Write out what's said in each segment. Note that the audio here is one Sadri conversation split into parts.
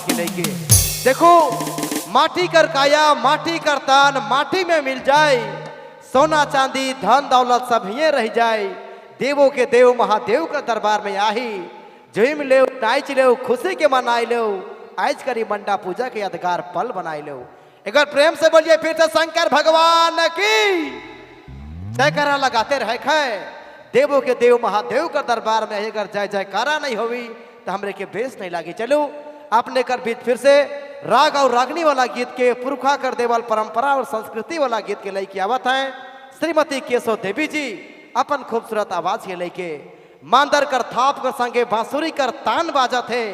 के लेके। देखो माटी कर काया माटी कर तान माटी में मिल जाए, सोना चांदी धन दौलत सब हिये रह जाए। देवों के देव महादेव का दरबार में आही, झूम ले नाच ले खुशी के मनाई लो, आज करी मंडा पूजा के यादगार पल बनाई लो। एक बार प्रेम से बोलिए फिर से शंकर भगवान की जयकारा लगाते रहे खाए। देवों के देव महादेव का दरबार में अगर जय जयकारा नहीं होवी तो हमरे के बेस नहीं लागी। चलो अपने कर बीच फिर से राग और रागनी वाला गीत के पुरखा कर देवल परंपरा और संस्कृति वाला गीत के लेके आवत है श्रीमती केशव देवी जी अपन खूबसूरत आवाज के लेके। मांदर कर थाप कर संगे बांसुरी कर तान बाजत है,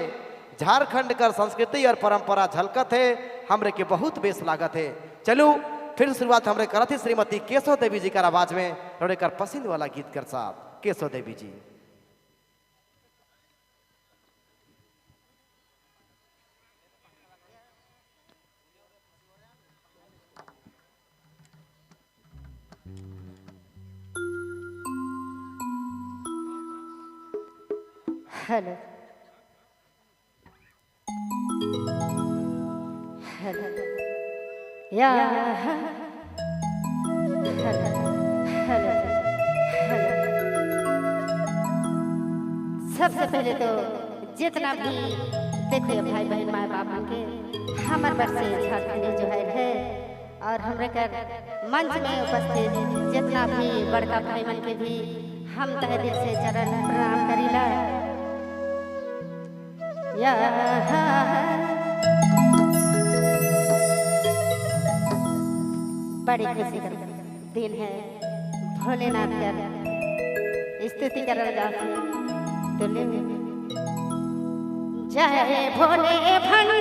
झारखंड कर संस्कृति और परंपरा झलकत है, हमरे के बहुत बेस लागत है। चलो फिर शुरुआत हमरे करत थी श्रीमती केशव देवी जी कर आवाज में और कर पसंद वाला गीत कर साथ केशव देवी जी। हेलो हेलो या hello hello hello. सबसे पहले तो जितना भी देखो भाई बहन माँ बाप के हमार बर से झारखंडी जो है और हमरे कर मंच में उपस्थित जितना भी बड़का भाई मन के भी हम तहे दिल से चरण प्रणाम करीला। या बड़ी खुशी का दिन है, भोलेनाथ कर स्तुति करल जाते तो ले जय भोले भंडारी।